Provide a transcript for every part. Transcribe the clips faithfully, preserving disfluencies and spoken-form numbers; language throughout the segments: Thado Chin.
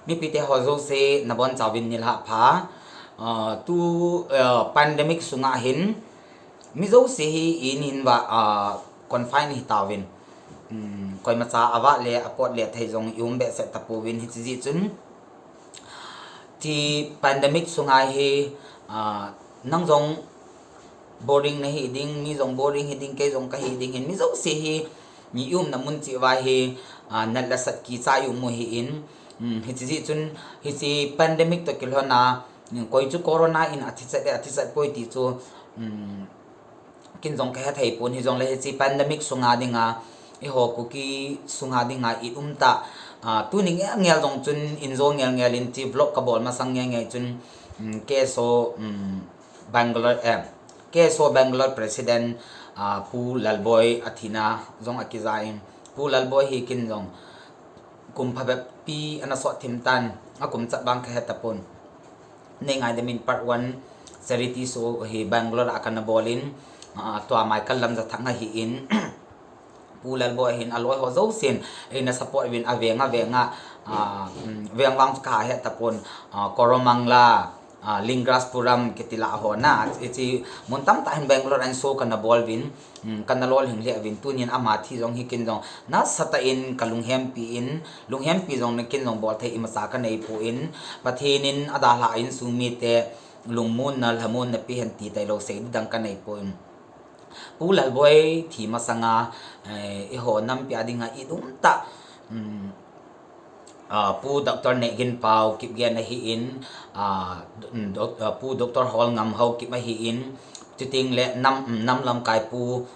Mipite ho jouse nabonchauvin nilhah pha. Ah, tu, ah, pandemic sunga hin mi jouse hi in hin va, ah, confine hitauvin. Hmm, koimacha avah le apot le thei jong i um behseh tapouvin, hiche jeh chun. Ti pandemic sunga hi, ah, nang jong boring nahi ding, mi jong boring hiding, kei jong kahi ding hin, mi jouse hi, mi i umna mun cheh uva hi, ah, nat le sat kicha i um u ahin, um, hiche jeh chun, hiche pandemic toh kilhon a, um, koi chu corona in athi chat e, athi chat poi ti chu, um, ken jong kahethei pon, hijongle hiche pandemic sunga dinga, eiho Kuki sunga dinga i um tah, ah, tuni ngel ngel jong chun in jo ngel ngel in ti vlog kabol masang ngei ngei chun, um, K S O, um, Bangalore, eh, K S O Bangalore President, ah, Pu Lalboi athina jong akija in, Pu Lalboi hi ken jong kum phabep pi ana sot thim tan, akum chat vang kahe tapon. Nei ngaidam in, part one charity show hi Bangalore a kana bol in, ah, tua Michael Lamjathang ahin, Pu Lalboi ahin, aloi ho jousen eina support uvin, aveng aveng a, ah, um, veng vang chu kahe tapon, ah, Koramangala, ah, Linggaraj Puram kiti lah a hon a, hiche mun tamtah hin Bangalore a show kana bol uvin, um, kana lolhing lheh uvin, tunin ama thi jong hi ken jong nasatah in kalunghempi in, lunghempi jong na ken jong bol thei imacha kanei pon, Pathen in adalhah a insung mite lungmonna, lhamonna pehen ti tailou sei ding dang kanei pon. Pu Lalboi thi masanga, eh, eiho nampi a dinga i um tah, um, ah, Pu Doctor Nehginpao Kipgen ahin, ah, Doc-, ah, Pu Doctor Holngam Haokip ahin, chuteng le nam, nam lamkai Pu,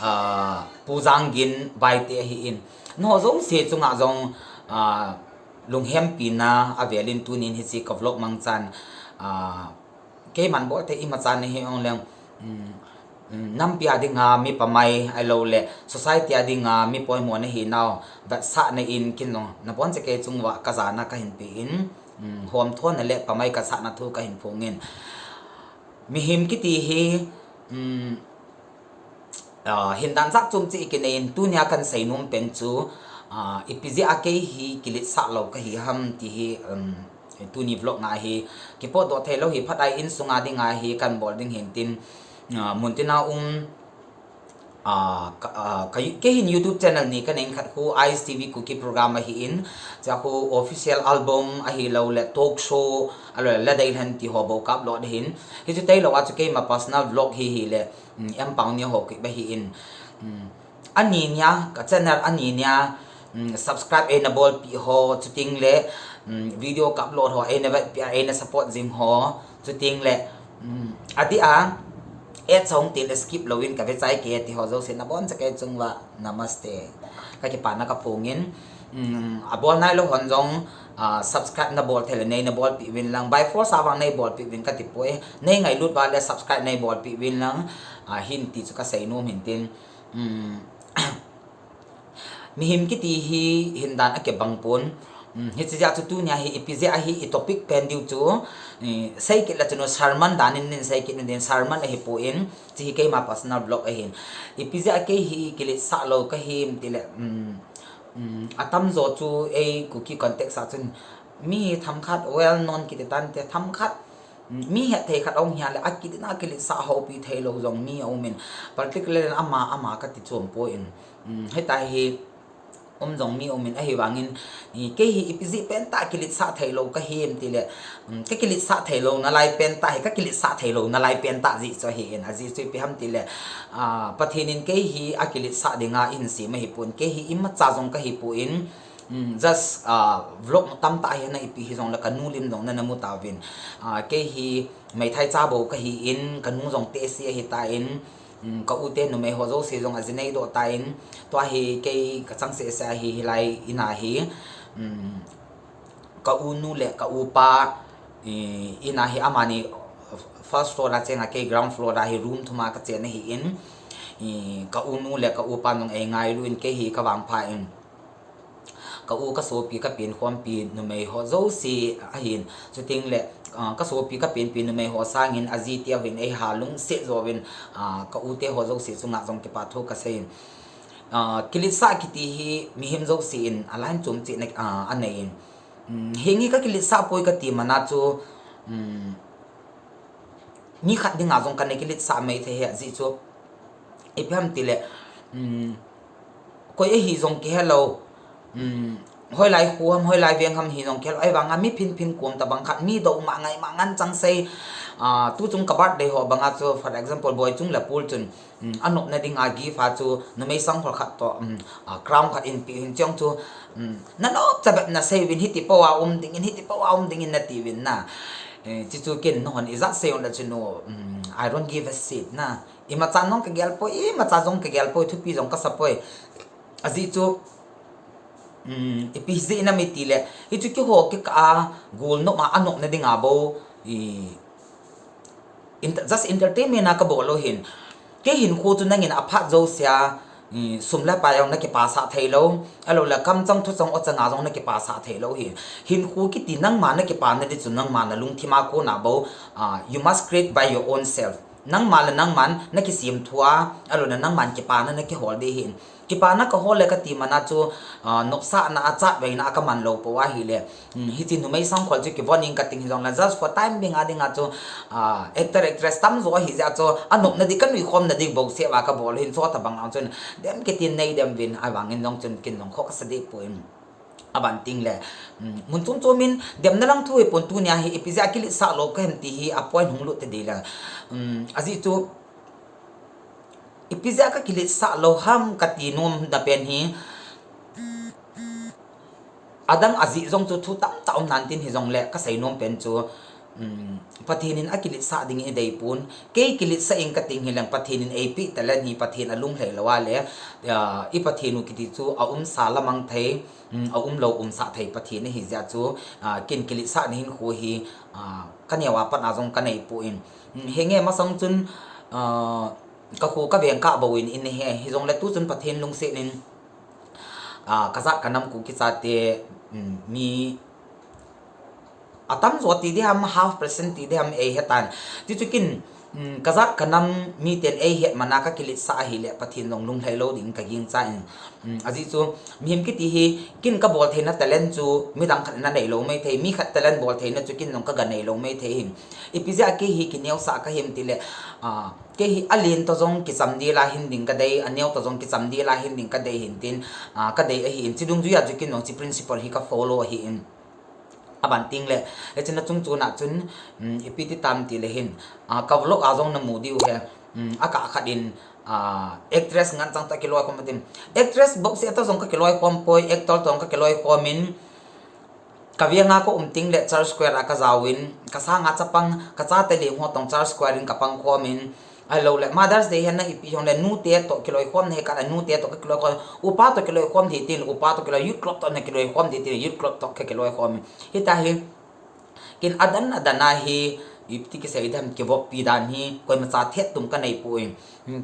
ah, Pu Janggin Baite ahin. Nangho jouse chunga jong, ah, lunghempina avel in tunin hiche ka vlog mangchan, ah, keiman bol thei imacha nahi jongleng, um, um, nampi a dinga mi pamai ahilou le society a dinga mi poimo nahinau vetsahna in ken jong nabonchauvin kei chunga kajana kahin pe in, um, homthona le pamai kasahna thu kahin phong in. Mihem kiti hi, um, ah, hindan jat chom cheh kinei in, tunia kahin seinom pen chu, ah, ipi jeh a kei hi kiletsah lou kahi ham ti hi, um, tuni vlog nga hi kipotdoh theilou hi phat a insunga dinga hi kahin bol ding hin tin, ah, muntina um, ah, ka, ah, ka, kei hin YouTube channel ni kanei in, khat khu I S T V Kuki program ahin, chua khu official album ahilou le talk show, ahilou le la dei lhen ti ho bou ka upload ahin. Hichu tailou a chu keima personal vlog hi hile, um, Empao Neo Haokip ahin. Um, ani nia, ka channel ani nia, um, subscribe eina bolpeh ho, chuteng le, um, video ka upload ho eina vetpeh a, eina support jing ho, chuteng le, um, adeh a, ad song til skip louvin kave chai kei ti ho jouse nabonchauvin kei chunga namaste kakipana kaphong in, um, abol nailou hon jong, ah, subscribe nabol thei le neina bolpeh uvin lang, by force a vang nei bolpeh uvin kati poi, nei ngailut uva le subscribe nei bolpeh uvin lang, ah, hin ti chu kaseinom hin tin, um, mihem kiti hi hindan akibang pon. Um, hiche jeh a chu tunia hi ipi jeh a hi i topic pen diu chu, um, seikit le chun sermon dan in nei seikit in, sermon ahipon, hiche hi keima personal vlog ahin. Ipi jeh a kei hi kiletsah lou kahim tile, um, um, atamjo chu ei Kuki context a chun mi themkhat well known kiti tante themkhat, mi hethei khat aum hia le, akidin a kiletsah houpi theilou jong mi aum in, particularly ama, ama kati chom poi in, um, hitia hi um jong mi aum in, ahivangin, i, kei hi ipi jeh pentah kiletsah theilou kahim tile, um, kakiletsah theilou nalai pentah hi, kakiletsah theilou nalai pentah jeh chu ahin, ajeh chu ipi ham tile, ah, Pathen in kei hi akiletsah dinga eihin sem ahipon, kei hi imacha jong kahipon, um, just, ah, vlog tamtah hi na ipi hijongle kanu lim jong nana mu tauvin. Ah, kei hi meithai cha bou kahin, kanu jong tehse ahitan, um, ka u te numei ho jouse jong aji neidoh tan, tua hi kei kachang sehseh a hi hilai in a hi, um, ka u nu le ka u pa, i, in a hi amani first floor a cheng a, kei ground floor a hi room thum a kachen ahin, i, ka u nu le ka u pa jong eingailu in kei hi kavangpha in, ka u, kasopi, kapenkhompi numei ho jouse ahin, chuteng le, ah, kasopi, kapenpi numei ho sangin aji teu hin eiha lungset jouvin, ah, ka u te ho jouse chunga jong kipa thu kasei in. Ah, kiletsah kiti hi mihem jouse in a line chom cheh na, ah, anei in. Um, henge ka kiletsah poi kati mana chu, um, mi khat dinga jong kana kiletsah mai thei ahi ajeh chu. Ipi ham tile, um, koi ahi jong kihelou, um, hoilai kho ham, hoilai veng ham hi jong kihelou. Ahivanga mi phin phin kom tabang khat, mi dou ma ngai ma ngan chang sei. Ah, tuchung ka birthday ho banga chu, for example, Boichung le Pul chun, um, anopna dinga gift a chu numei sangkhol khat toh, um, ah, crown khat in pe uvin, chujong chu, um, nanop chabep nasei uvin, hiti poh a um dingin, hiti poh a um dingin nati uvin na. Eh, chuchu ken nahon ijat sei un le chun, um, I don't give a shit na. Imacha jong kagel poi, imacha jong kagel poi, thupi jong kasa poi. Ajeh chu, um, ipi jeh inem itile, hichu keiho kikah a golnop a anopna dinga bou, i, inter-, just entertainment a kabol u ahin. Kei hinkho chu nangin aphat jousea, i, sum le pai jong nakipasah theilou, ahilou le kamchang thuchang ochanga jong nakipasah theilou ahi. Hinkho kiti nangma nakipana di chu nangma nalungthim a kona bou, ah, you must create by your own self. Nangma le nangman nakisem thua, ahilou le nangman kipana nakihol di ahin. Kipana kahol le kati mana chu, ah, nopsahna a chatveina a kaman lou pou ahile. Hmm, hiche numei sangkhol chu kivon ing kating hijongle just for time being a dinga chu, ah, actor actress tamjo ahi jeh a chu anopna di kanuikhomna ding bouseh uva kabol u ahin, chutabang a chun dem kitin nei dem uvin, ahivangin jong chun ken jong kho kasa deh poi. Aban tengle, um, mun chom chom in demna lang thu hipon, tunia hi ipi jeh a kiletsah lou kahem ti hi a point hung lut tading le. Um, ajeh chu ipi jeh a kakiletsah lou ham kati nomna pen hi, adang ajeh jong chu thu tamtah um nan tin, hijongle kasei nom pen chu, um, Pathen in akiletsah dingin idei pon, kei kiletsah ing kating hileng Pathen in eipeh talent hi Pathen alunglhai lou a le, ah, i Pathen u kiti chu aumsa lamang thei, um, aumlou umsah thei Pathen ahi jeh a chu, ah, ken kiletsahna hinkho hi, ah, kaneo a pat a jong kanei poi. Um, henge masang chun, ah, kakho kaveng kabou in, in ahi, hijongle tuchun Pathen lungset in, ah, kajat kanam Kuki chate, um, mi atamjo ti diham, half percent ti diham eihetan. Tichu ken, um, kajat kanam miten eihet mana kakiletsah ahile Pathen jong lunglhai lou ding kagingchan. Um, ajeh chu mihem kiti hi ken kabol theina talent chu midang khat in anei lou mai thei, mi khat talent bol theina chu ken jong kaga nei lou mai thei ahin. Ipi jeh a kei hi kineosah kahim tile, ah, kei hi alen toh jong kichamdel a hin ding kadei, aneo toh jong kichamdel a hin ding kadei ahin tin, ah, kadei ahin. Chudungjuia chu ken jong hiche principle hi kafollow ahin. Aban tengle, hiche na chungchon a chun, um, ipi ti tam tile hin, ah, ka vlog a jong namu diu ahi, um, akah khat in, ah, actress nganchang toh kiloikhom tin. Actress bouseh toh jong kakiloikhom poi, actor toh jong kakiloikhom in, kavenga kaum tengle Church Square a kajaovin, kasanga chapang, kachate leng ho toh Church Square in kapangkhom in, ahiloule Mother's Day hihen lang ipi hijongle nute toh kiloikhomna hi khat a, nute toh kakiloikhom, upa toh kiloikhom thei tengle upa toh kiloi, youth club toh nakiloikhom thei tengle youth club toh kakiloikhom in. Hitia hi, ken adan adan a hi, iti kisei diham, kivoppi dan hi koimacha thet tum kanei poi.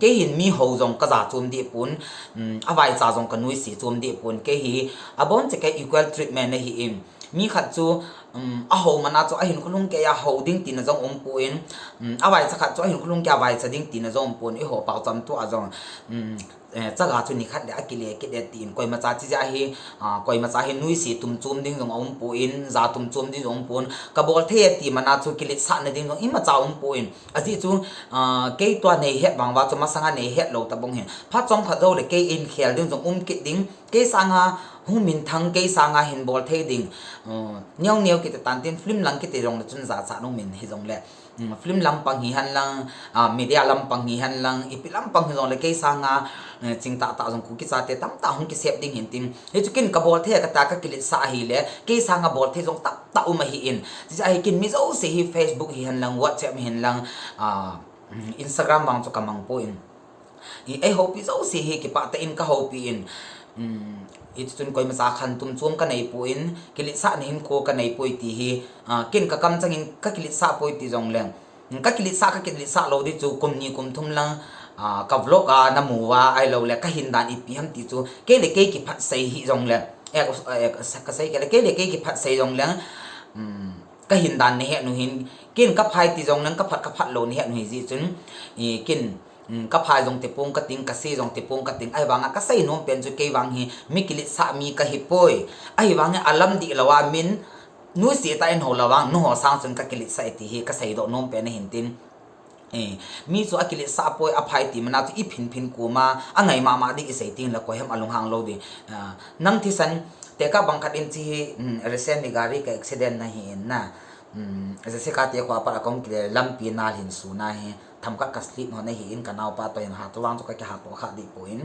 Kei hin mi hou jong kaja chom deh pon, um, avaicha jong kanuisat chom deh pon. Kei hi aboncha kei equal treatment ahin. Mi khat chu, um, ahou mana chu ahinkho lhung keiya hou ding tina jong umpon, um, avaicha khat chu ahinkho lhung keiya vaicha ding tina jong umpon, eiho paochamthu a jong, um, eh, chaga chu nikhat le akile kit e tin, koimacha chijeh a hi, ah, koimacha hi nuisat tum chom ding jong aumpon, ja tum chom ding jong aumpon, kabol thei e ti mana chu kiletsahna ding jong imacha aumpon. Ajeh chu, ah, kei tua neihet vang uva chu masanga neihet lou tabang hin, phat chomkhat joule kei in khel ding jong um kit ding, kei sanga hung minthang, kei sanga hin bol thei ding, uh, neo neo kiti tan tin, film lang kiti jongle chun jachat umin, hijongle, um, film lampang hihen lang, ah, media lampang hihen lang, ipi lampang hijongle kei sanga, eh, chingtah tah jong Kuki chate tamtah hung kisep ding hin tin. Hichu ken kabol thei kati a kakiletsah ahile, kei sanga bol thei jong tamtah um ahin. Chijeh a hi ken mi jouse hi Facebook hihen lang, WhatsApp hihen lang, ah, um, Instagram vang chu kamang poi. I, eihoupi jouse hi kipah tah in kahoupi in, um, hiti chun koimacha khantum chom kanei poi, kiletsahna hinkho kanei poi ti hi, ah, ken kakam changin kakiletsah poi ti jongleng, um, kakiletsah, kakiletsah lou di chu kum ni kum thum lang, ah, ka vlog a namu uva, ahiloule kahin dan ipi ham ti chu kei le kei kiphatsei hijongleng, eh, eh, kasei kei le kei le kei kiphatsei jongleng, um, kahin dan nahet u hin, ken kaphai ti jongleng kaphat kaphat lou nahet u hijeh chun, i, ken Kaphai jong tipong kating, kase jong tipong kating. Ahivanga kasei nom pen chu kei vang hi mi kiletsah mi kahipoi. Ahivangin alam dihlou a min nuisat a in ho lou vang, nangho sang chun kakiletsah e ti hi kaseidoh nom pen ahin tin. Mi chu akiletsah poi, aphai ti mana chu iphin phin koma angai mama ding isei tengle koiham alunghang lou ding. Nang thisan, tekah bang khat in chi hi, recently gari ka accident na hi in na. Jessica te khoa pat a kahung kile lampi nal hin suna hi. Themkhat ka slip hon ahi in, kanaopa toh hin hatto vang chu kakihatoh kha deh poi.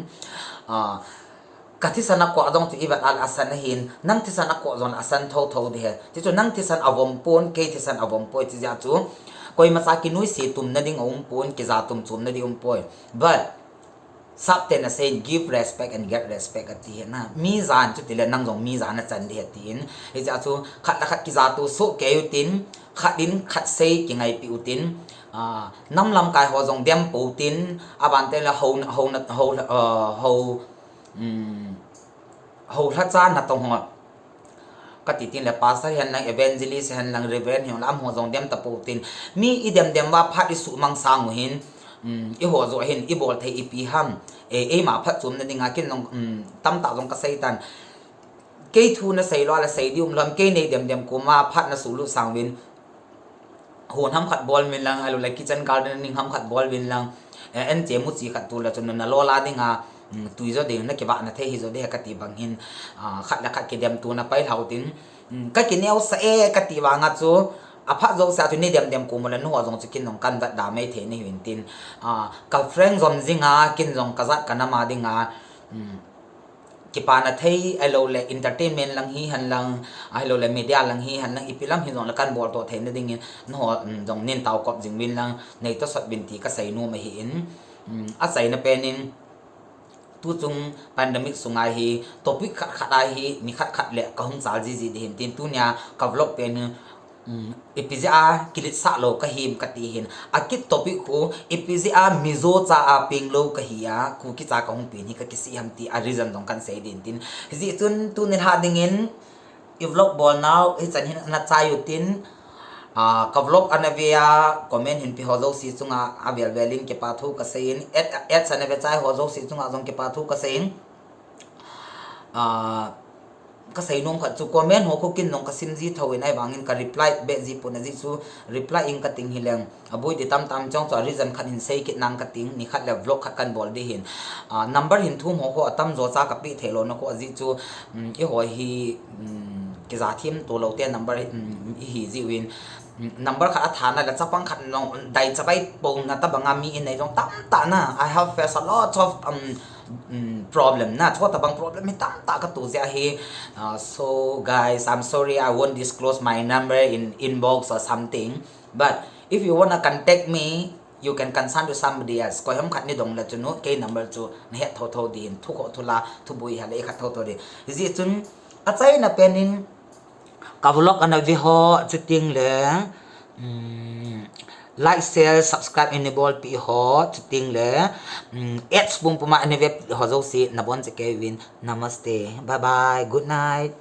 Kathisan akoh jong chu ivet a le asan ahin, nang thisan akoh jong le asan thotho ding ahi. Tichu nang thisan avom pon, kei thisan avom poi, chijeh a chu koimacha kinuisat tumna ding aumpon, kija tum chomna ding aumpoi. But Sapten asei in, give respect and get respect ati hi na. Mi jan chu tile nang jong mi jan nachan ding ahi tin. Hichea chu khat le khat kijato soh kei utin, khat in khat sei kingaipi utin, nam lamkai ho jong dem pou tin, aban tengle ho, ho, ho, ho lhacha natong ho, kati tengle pastor hihen lang, evangelist hihen lang, reverend hihen lang, amaho jong dem tapou tin. Mi idem dem uva phat isuhmang sang u hin, eiho joh hin ibol thei ipi ham. Eima phatchomna dinga kin jong tamtah jong kasei tan. Kei thu nasei lou a le sei ding umlou ham, kei nei dem dem koma phat nasuhlut sang uvin, hon ham khat bol uvin lang, ahiloule kitchen gardening ham khat bol uvin lang, anche muchi khat tule chun nalol a dinga twi jo ding, nakivahna thei hijo ding kati bang hin, khat le khat kidemtona pailhau tin, kakineosah e kati vanga chu, aphat jousea chu nei dem dem kom ule nangho jong chu kin jong kahin vetda mai thei nahiuvin tin, ka friend jom jinga kin jong kajat kanam a dinga kipana thei, ahiloule entertainment lang hihen lang, ahiloule media lang hihen lang, ipi lam hijongle kahin boltoh theina dingin nangho jong nein taokop jing uvin lang, nei tosot uvin ti kasei nom ahin. Achaina pen in, tuchung pandemic sunga hi topic khat khat a hi ni khat khat le kahung chal jiji ding ahin tin, tunia ka vlog pen hi ipi jeh a kiletsah lou kahim kati hin, akit topic khu ipi jeh a Mizo cha a penglou kahi a Kuki cha kahung pen hi kakisih ham ti a reason jong kahin sei ding tin. Hijeh chun tuni lha dingin i vlog bolnau hichan hin ana chai utin, ka vlog ana ve a comment hin pe ho jouse chunga avel vel in kipa thu kasei in, ads ana ve chai ho jouse chunga jong kipa thu kasei in, kasei nom khat chu comment ho khu kin jong kasim ji thou in, ahivangin ka reply beh ji pon, ajeh chu reply ing kating hileng aboi di tamtam chong chu a reason khat hin sei kit nang kating, ni khat le vlog khat kahin bol ding hin. Number hin thum ho khu atamjo cha kapeh theilouna khu ajeh chu, eiho hi kija themto loute number ihi jeh uvin, number khat athana le chapang khat jong daicha bai pouna tobanga mi inei jong tamtah na. I have faced a lot of problem na, chutobang problem hi tamtah kato jeh ahi. So guys, I'm sorry, I won't disclose my number in inbox or something. But if you wanna contact me, you can concern to somebody else. Koiham khat neidong le chun kei number chu nahet thotho ding, thukhoh thula thuboi hale khat thotho ding. Hijeh chun achaina pen in ka vlog ana ve ho, chutengle like, share, subscribe in neibolpeh ho, chutengle ads pumpuma ana vepeh ho jouse nabonchauvin, namaste, bye bye, good night.